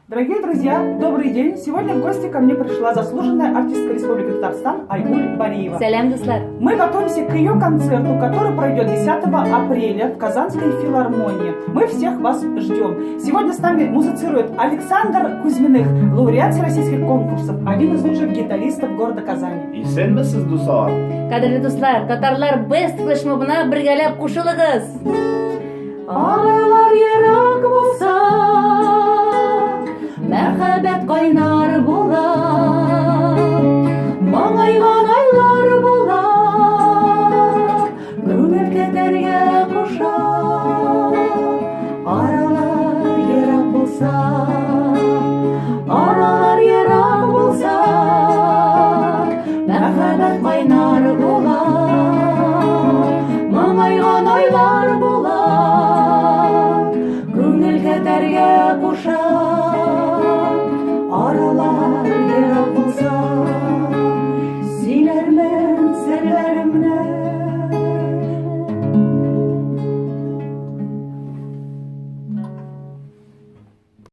Дорогие друзья, добрый день! Сегодня в гости ко мне пришла заслуженная артистка Республики Татарстан Айгуль Бариева. Сәлам, дуслар! Мы готовимся к ее концерту, который пройдет 10 апреля в Казанской филармонии. Мы всех вас ждем. Сегодня с нами музицирует Александр Кузьминых, лауреат всероссийских конкурсов, один из лучших гитаристов города Казани. Исәнмесез, дуслар! Кадерле дуслар, татарлар Best флешмобына бергәләп кушылыгыз! Аралар ерак булса, мәхәббәт кайнар була. Моңайган айлар була, күңел көтәргә куша. Аралар ерак булса, аралар.